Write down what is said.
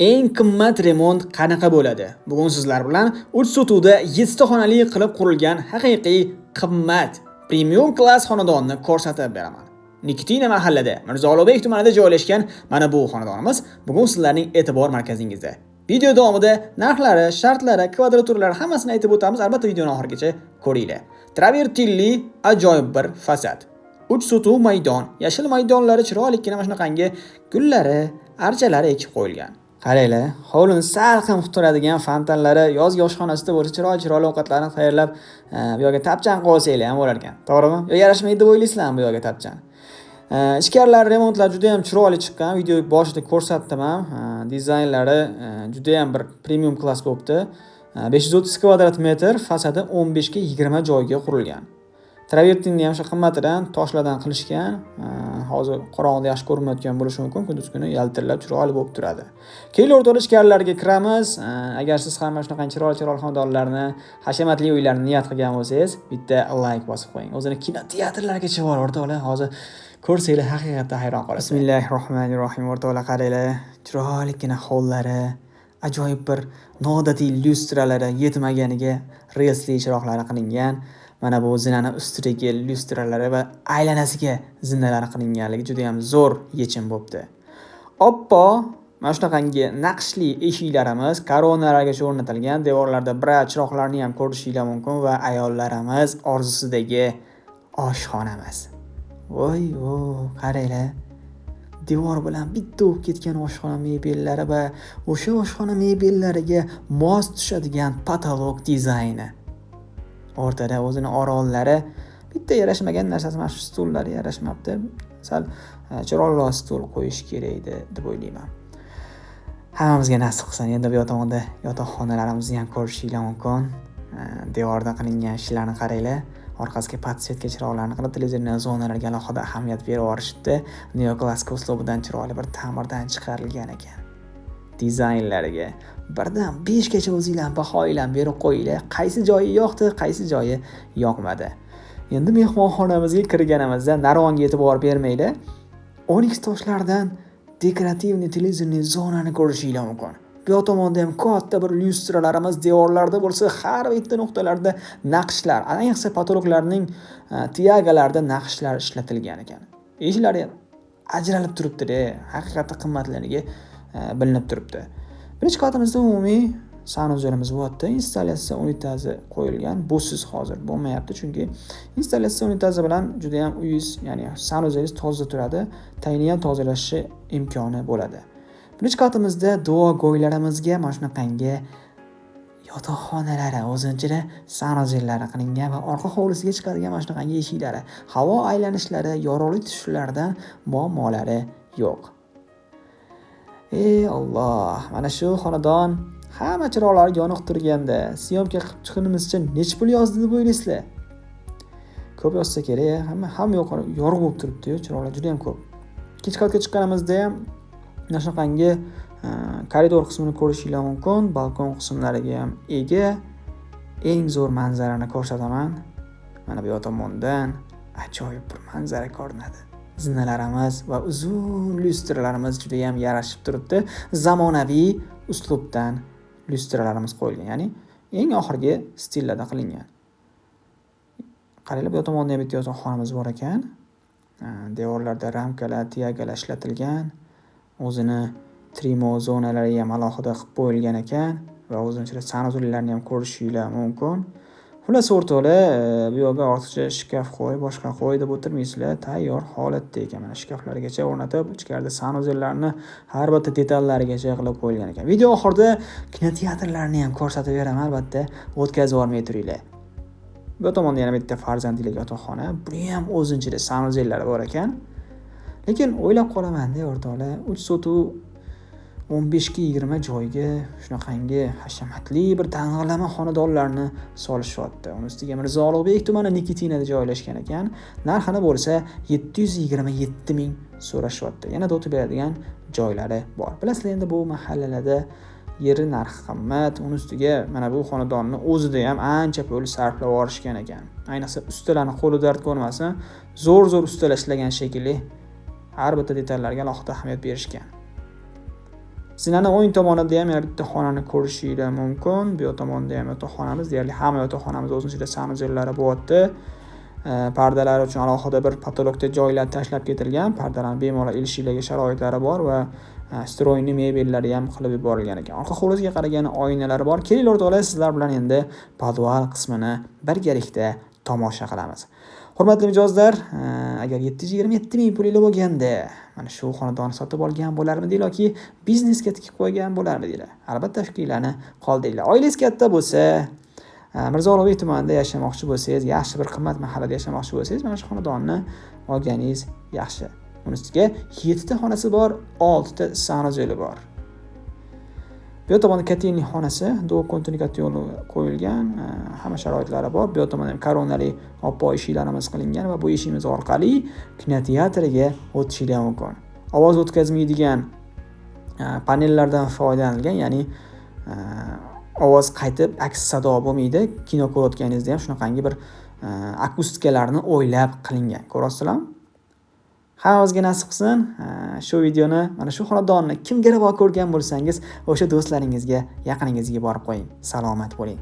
Eng qimmat remont qanaqa bo'ladi? Bugun sizlar bilan 3 sotuvda 7 ta xonali qilib qurilgan haqiqiy qimmat premium klass xonadonni ko'rsatib beraman. Nikitina mahallada, Mirzo Ulug'bek tumanida joylashgan mana bu xonadonimiz bugun sizlarning e'tibor markazingizda. Video davomida narxlari, shartlari, kvadraturalari hammasini aytib o'tamiz. Albatta videoni oxirigacha ko'ringlar. Travertinli ajoyib bir fasad. 3 sotuv maydon, yashil maydonlari chiroylikkina mana shunaqangi gullari, archalari ekib qo'yilgan. Qaranglar, hovlini salqin qilib turadigan fontanlari, yozgi oshxonasida bo'lsa chiroyli chiroyli ovqatlarni tayyorlab, bu yoqga tapchan qo'yib olsanglar ham bo'lar ekan. To'g'rimi? Yo yarashmaydi deb o'ylaysizlarmi bu yoqga tapchan? Ichkarilar remontlar juda ham chiroyli chiqqan. Video boshida ko'rsatdim ham. Dizaynlari juda ham bir premium klass bo'libdi. 530 kvadrat metr, fasadi 15 ga 20 joyga qurilgan. Travertinni ham o'sha qimmatidan toshlardan qilishgan. Hozir qorong'ida yaxshi ko'rinmayotgan bo'lishi mumkin, kunduz kuni yaltirlab chiroyli bo'lib turadi. Keyin o'rtoqlar, ichkarilarga kiramiz. Agar siz ham mana shunaqa chiroyli chiroyli xonadonlarni, hashamatli uylarni niyat qilgan bo'lsangiz, bitta like bosib qo'ying. O'zini kinoteatrlargacha bor o'rtoqlar, hozir ko'rsanglar haqiqatda hayron qolasiz. Bismillahirrohmanirrohim o'rtoqlar, qaranglar, chiroylikkina hollari, ajoyib bir noodatiy lyustralari yetmaganiga relsli chiroqlari qilingan. Mana bu zinani ustidagi lyustralari va aylanasiga zinalar qilinganligi juda ham zo'r yechim bo'libdi. Oppo, mana shunaqangi naqshli eshiklarimiz koronalargacha o'rnatilgan, devorlarda bra chiroqlarni ham ko'rishinglar mumkin va ayollarimiz orzusidagi oshxonamiz. Voy, vo, qaranglar. Devor bilan bitta bo'lib ketgan oshxona mebellari va o'sha oshxona mebellariga mos tushadigan patolog dizayni. O'rtada o'zini orollari, bitta yarashmagan narsasi mana shu stullari yarashmabdi. Sal chiroyliroq stul qo'yish kerak edi deb o'ylayman. Hammamizga nasib qilsin. Endi bu tomonda yotoqxonalarimizni ham ko'rishinglar mumkin. Devorda qilingan ishlarni qaranglar. Orqasiga подсветка chiroqlarni qilib, televizorli zonalarga alohida ahamiyat berib yuborishibdi. Neoklassik uslubida chiroyli bir ta'mirdan chiqarilgan ekan. Dizaynlariga birdan 5 gacha o'zinglar bahoyinglar berib qo'yinglar. Qaysi joyi yoqdi, qaysi joyi yoqmadi. Endi mehmonxonamizga kirganimizda narvonga e'tibor bermanglar. Onyx toshlardan dekorativniy televizorli zonani ko'rishinglar mumkin. Bu yoq tomonda ham katta bir lyustralarimiz, devorlarda bo'lsa har bitta nuqtalarda naqshlar, ayniqsa patologlarning tiyagalarida naqshlar ishlatilgan ekan. Eshiklari ham ajralib turibdi-da, haqiqatda qimmatligi bilinib turibdi. Birinchi qatimizda umumiy sanuzelimiz bo'lyapti. Installyatsiya unitazi qo'yilgan. Busiz hozir bo'lmayapti, chunki installyatsiya unitazi bilan juda ham uyingiz, ya'ni sanuzelingiz toza turadi, tayini ham tozalashi imkoni bo'ladi. Birinchi qatimizda duogo'ylarimizga mana shunaqangi yotoqxonalari, o'zini ichida sanuzellari qilingan va orqa hovlisiga chiqadigan mana shunaqangi eshiklari, havo aylanishlari, yorug'lik tushishlaridan muammolari yo'q. Ey Alloh, mana shu xonadon hamma chiroqlari yoniq turganda syomka qilib chiqishimizcha necha pul yozdi deb o'ylaysizlar? Ko'p yozsa kerak, hamma yoq yorug' bo'lib turibdi-yu, chiroqlar juda ham ko'p. Ikkinchi qavatga chiqqanimizda ham mana shunaqangi koridor qismini ko'rishinglar mumkin, balkon qismlariga ham ega. Eng zo'r manzarani ko'rsataman. Mana bu yoq tomondan ajoyib bir manzara ko'rinadi. Zinalarimiz va uzun lyustralarimiz juda ham yarashib turibdi. Zamonaviy uslubdan lyustralarimiz qo'yilgan, ya'ni eng oxirgi stillarda qilingan. Qaranglar, bu yoq tomonda ham bitta yotoqxonamiz bor ekan. Devorlarda ramkalar, tiyagalar ishlatilgan. O'zini trimo zonalari ham alohida qilib qo'yilgan ekan va o'zini ichida sanuzellarni ham ko'rishinglar mumkin. Xullas o'rtoqlar, bu yoqga ortiqcha shkaf qo'y, boshqa qo'y deb o'tirmaysizlar, tayyor holatda ekan. Mana shkaflargacha o'rnatib, ichkarida sanuzellarni har bitta detallarigacha qilib qo'yilgan ekan. Video oxirida kinoteatrlarni ham ko'rsatib beraman, albatta o'tkazib yubormay turinglar. Bu tomonda yana bitta farzandlik yotoqxona, buni ham o'zini ichida sanuzellari bor ekan. Lekin o'ylab qolaman-da o'rtoqlar, 3 sotuv 15 ga 20 joyga shunaqangi hashamatli bir dang'illama xonadonlarni solishyapti. Uni ustiga Mirzo Ulug'bek tumani Nikitinada joylashgan ekan. Narxini bo'lsa 727 ming so'rashyapti. Yana o'tib beradigan joylari bor. Bilasizlar, endi bu mahallalarda yeri narxi qimmat, uni ustiga mana bu xonadonni o'zida ham ancha pul sarflab yuborishgan ekan. Ayniqsa ustalarni qo'li dard ko'rmasin, zo'r-zo'r ustalar ishlagan shekilli, har bitta detallarga alohida ahamiyat berishgan. Zinani o'ng tomonida ham yana bitta xonani ko'rishinglar mumkin. Bu yoq tomonda ham yotoqxonamiz, deyarli hamma yotoqxonamiz o'zini санузел lari bo'lyapti. Pardalar uchun alohida bir потолок da joylar tashlab ketilgan. Pardalarni bemalol ilishinglarga sharoitlari bor va встроенный mebellari ham qilib yuborilgan ekan. Orqa hovlisiga qaragan oynalari bor. Kelinglar, o'rtoqlar, sizlar bilan endi podval qismini birgalikda tomosha qilamiz. Hurmatli mijozlar, agar 727 ming pulinglar bo'lganda, mana shu xonadonni sotib olgan bo'larmidinglar yoki biznesga tikib qo'ygan bo'larmidinglar? Albatta fikringlarni qoldiringlar. Oilangiz katta bo'lsa, Mirzo Ulug'bek tumanida yashamoqchi bo'lsangiz, yaxshi bir qimmat mahallada yashamoqchi bo'lsangiz, mana shu xonadonni olganingiz yaxshi. Uni ustiga 7 ta xonasi bor, 6 ta санузел i bor. Bu yoq tomonda котельный xonasi, двухконтурный котёл qo'yilgan, hamma sharoitlari bor. Bu yoq tomonda ham koronali oppoq eshiklarimiz qilingan va bu eshigimiz orqali kinoteatrga o'tishinglar mumkin. Ovoz o'tkazmaydigan panellardan foydalanilgan, ya'ni ovoz qaytib aks sado bo'lmaydi. Kino ko'rayotganingizda ham shunaqangi bir akustikalarni o'ylab qilingan. Ko'ryapsizlarmi? Hammamizga nasib qilsin. Shu videoni, mana shu xonadonni kimga ravo ko'rgan bo'lsangiz, o'sha do'stlaringizga, yaqiningizga borib qo'ying. Salomat bo'ling.